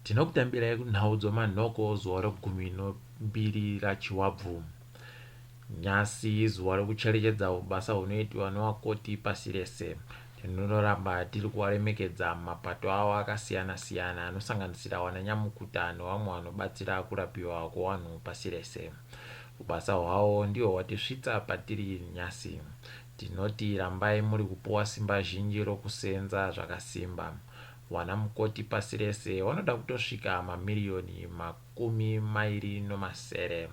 Tinokutambirai kunhau dzomanhoko zuva regumi nombiri raChiwabvu. Nyasi izuva rokucherechedza ubasa hunoitiwa novakoti pasi rese. Tinonoramba tiri kuvaremekedza mumapato avo akasiyana-siyana anosanganisira vananyamukuta nevamwe vanobatsira kurapiwa kwevanhu pasi rese. Ubasa hwavo ndihwo hwatisvitsa patiri nyasi. Tinoti rambai muri kupuwa simba zhinji rokuseenza zvakasimba. Wanamukoti pasi rese wanoda kutosvika mamiriyoni 27.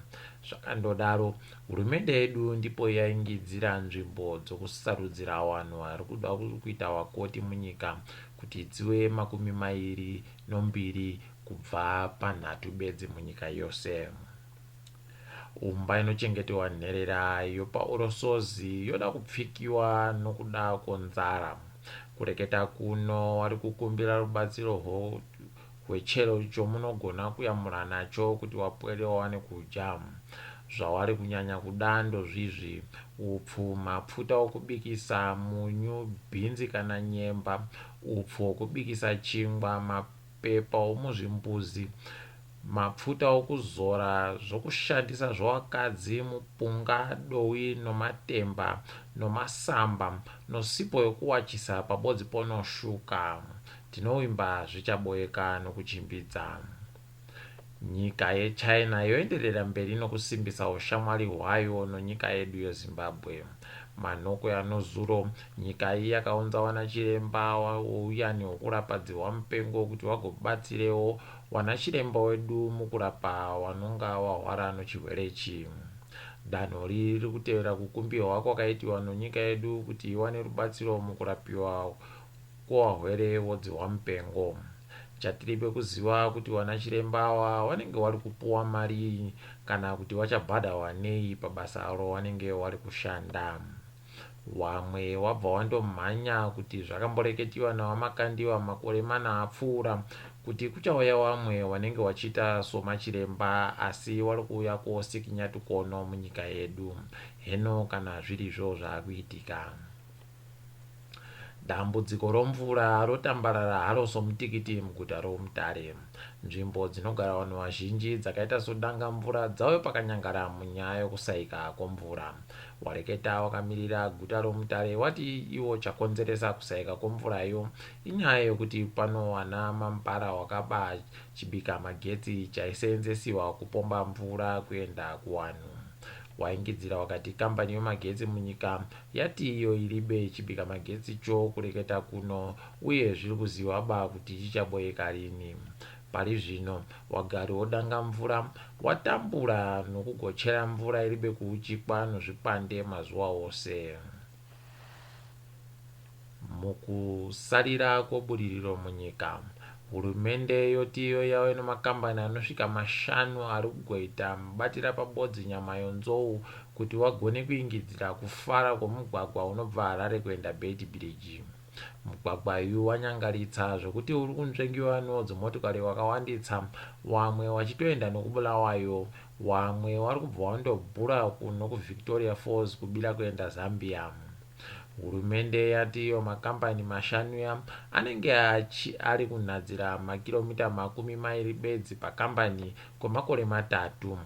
Zvakandodaro, hurumende yedu ndipo yaingidzira nzvimbo dzokusarudzira wanhu vari kuda kuita wakoti munyika kuti dzive 22 kubva panhatu bedzi munyika yose. Umba inochengetewa nherera yopaOrosozi yoda kupfikiwa nokuda kwonzara. Kureketa kuno wari kukumbira rubatsiro rwechero chomunogona kuyamura nacho kuti wapwere wawane kudya. Zvawari kunyanya kuda ndozvizvi, upfu, mapfuta okubikisa, munyu, bhinzi kana nyemba, upfu hwokubikisa chingwa, mapepa omuzvimbuzi, Mapfuta okuzora, zvokushandisa zvowakadzi, mupunga, dowi nomatemba, nomasamba, nosipo yokuwachisa pabodzi ponoshuka. Tinowimba zvichaboeka nokuchimbidza. Nyika yeChina yoenderera mberi nokusimbisa ushamwari hwayo nonyika yedu yeZimbabwe. Manhoko yanozuro, nyika iyi yakaunza wanachiremba wouyani hwokurapa dzihwamupengo kuti wagobatsirewo Wanachiremba wedu mukurapa wanonga wahwara nochihwere ichi. Danho ri riri kutevera kukumbihwa kwakaitiwa nonyika yedu kuti iwane rubatsiro mukurapiwa kwowahwere wodzihwamupengo. Chatiribe kuziva kuti wanachiremba awa wanenge wari kupuwa marii kana kuti wachabhadhahwa nei pabasa rowanenge wari kushanda. Wamwe wabva wandomhanya kuti zvakamboreketiwa naWaMakandiwa makore mana apfuura kuti kuchauya wamwe wanenge wachiita somachiremba asi wari kuuya kosikinya tukono munyika yedu. Heno kana zvirizvo zvaakuitika. Dambudziko romvura rotambarara haro somutikiti muguta roMutare. Nzvimbo dzinogara vanhu vazhinji dzakaita soDangamvura dzave pakanyangara munyaya yokusaika kwomvura. Wareketa wakamirira guta roMutare wati iwo chakonzeresa kusaika kwomvurayo inyaya yokuti pano wana mampara wakaba chibika magetsi chaiseenzesiwa kupomba mvura kuenda kuwanhu. Waingidzira wakati kambani yomagetsi munyika yati iyo iribe chibika magetsi cho kureketa kuno uye zviri kuziwa ba kuti chichaboyeka rini. Pari zvino wagari woDangamvura watambura nokugochera mvura iribe kuuchikwa nozvipande mazuwa ose. Mukusarira kwobudiriro munyika, hurumende yoti iyo yave nomakambani anosvika mashanu ari kugoita mubatira pabodzi nyama yonzou kuti wagone kuingidzira kufara kwomugwagwa unobva Harare kuenda Beitbridge. Mugwagwa uyu wanyangaritsa zvekuti uri kunzvengiwa newedzimotokari wakawanditsa, wamwe wachitoenda nokuBulawayo, wamwe wari kubva wandobhura kuno kuVictoria Falls kubira kuenda Zambia. Hurumende yati iyo makambani mashanuya anenge ari kunhadzira makiromita 20 bedzi pakambani kwemakore matatu.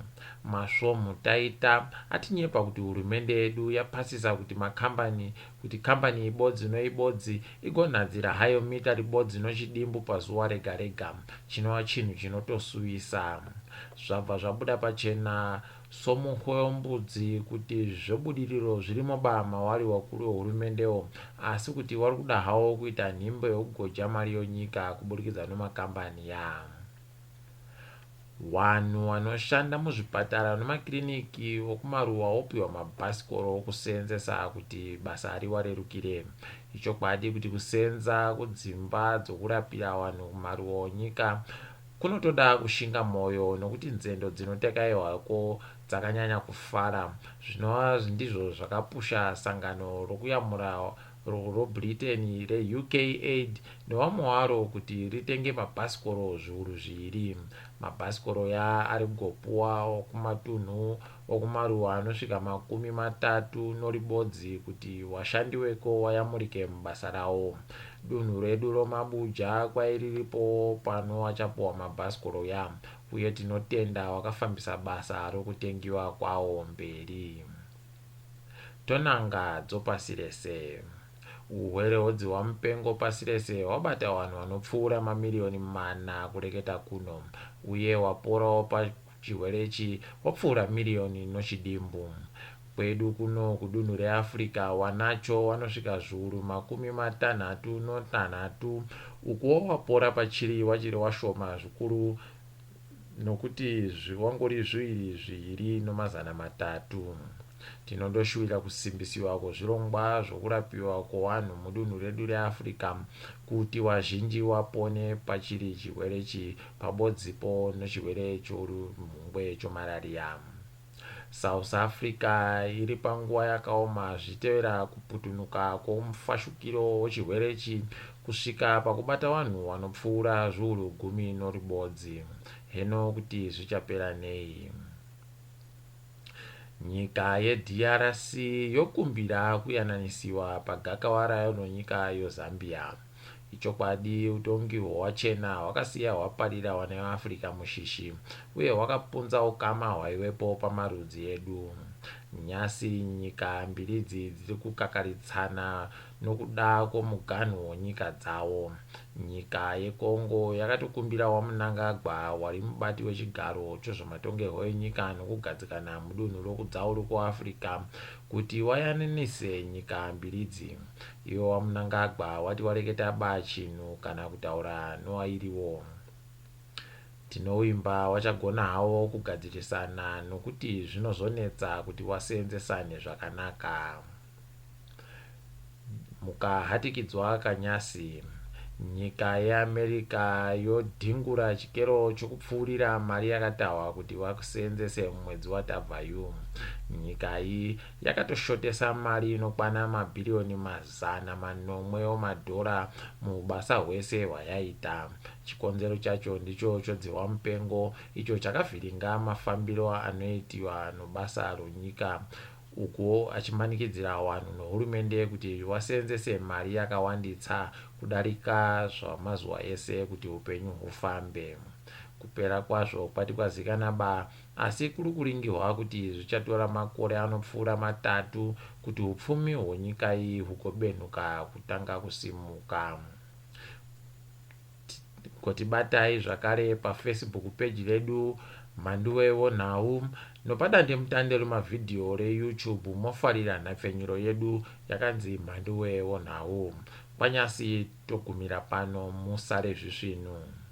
Masvomhu taita atinyepa kuti hurumende yedu yapasisa kuti makambani kuti kambani ibodzi noibodzi igonhadzira hayo mita ribodzi nochidimbu pazuva rega rega, chinova chinhu chinotosuwisa. Zvabva zvabuda pachena somuhwe wembudzi kuti zvebudiriro zvirimo ba mawari wakuru wehurumendewo asi kuti wari kuda hawo kuita nhimbe yokugoja mari yonyika kuburikidza nomakambani ya. Wanhu wanoshanda muzvipatara nemakiriniki okumaruwa wopiwa mabhasikoro okuseenzesa kuti basa riwarerukire. Ichokwadi kuti kuseenza kudzimba dzokurapira wanhu kumaruwa onyika kunotoda kushinga moyo nokuti nzendo dzinotekaiwako dzakanyanya kufara zvinova ndizvo zvakapusha sangano rokuyamura roBritain reUK Aid newamwe waro kuti ritenge mabhasikoro zviuru zviiri. Mabhasikoro ya ari kugopuwa kumatunhu okumaruwa anosvika 30 noribodzi kuti washandi weko wayamurike mubasa rawo. Dunhu redu roMabuja kwairiripowo pano wachapuwa mabhasikoro ya uye tinotenda wakafambisa basa rokutengiwa kwawo mberi. Tonanga dzopasi rese. Uhwere hwodzihwa mupengo pasi rese hwabata vanhu vanopfuura mamiriyoni mana kureketa kuno uye waporawo pachirwere ichi wapfuura miriyoni nochidimbu. Kwedu kuno kudunhu reAfrica wanacho wanosvika zviuru 36 ukuwo wapora pachiri wachiri washoma zvikuru nokuti wangori zviiri zviiri nomazana matatu. Tinondoshuwira kusimbisiwa kwezvirongwa zvokurapiwa kwowanhu mudunhu redu reAfrica kuti wazhinji wapone pachiri chirwere ichi pabodzipo nochirwere chorumhungwe chomarariya. South Africa iri panguva yakaoma zvichitevera kuputunuka kwomufashukiro wechirwere ichi kusvika pakubata vanhu vanopfuura zviuru gumi noribodzi. Heno kuti zvichapera nei. Nyika yeDRC yokumbira kuyananisiwa pagakava rayo nonyika yoZambia. Ichokwadi utongi hwowachena hwakasiya hwaparira wana veAfrica mushishi uye hwakapunza ukama hwaivepo pamarudzi edu. Nyasi nyika mbiri idzi dziri kukakaritsana nokuda kwomuganhu wonyika dzawo. Nyika yeCongo yakatokumbira waMnangagwa wari mubati wechigaro chozvamatongerwo enyika nokugadzikana mudunhu rokudzauru kwoAfrica kuti wayananise nyika mbiri idzi. Iwo waMnangagwa wati wareketa ba chinhu kana kutaura nowairiwo. Tinovimba wachagona hawo kugadzirisana nokuti zvinozonetsa kuti waseenzesane zvakanaka. Mukahatikidzwa kanyasi, nyika yeAmerica yodhingura chikero chokupfuurira mari yakatahwa kuti vaseenzese mumwedzi watabva yu. Nyika iyi yakatoshotesa mari inokwana mabhiriyoni 700 omadhora muubasa hwese hwayaita. Chikonzero chacho ndicho chodzihwa mupengo icho chakavhiringa mafambiro anoitiwa nobasa ronyika ukuwo achimanikidzira vanhu nohurumende kuti vaseenzese mari yakawanditsa kudarika zvamazuva ese kuti upenyu hufambe. Kupera kwazvo kwati kwazikana ba asi kuri kuringirwa kuti zvichatora makore anopfuura matatu kuti upfumi hwenyika iyi hugobenhuka kutanga kusimuka. Gotibatai zvakare paFacebook page redu Mhanduwe Wonhau nopadandemutande remavhidhiyo reYouTube mofarira nhapfenyuro yedu yakanzi Mhanduwe Wonhau. Kwanyasi togumira pano musare zvisvinu.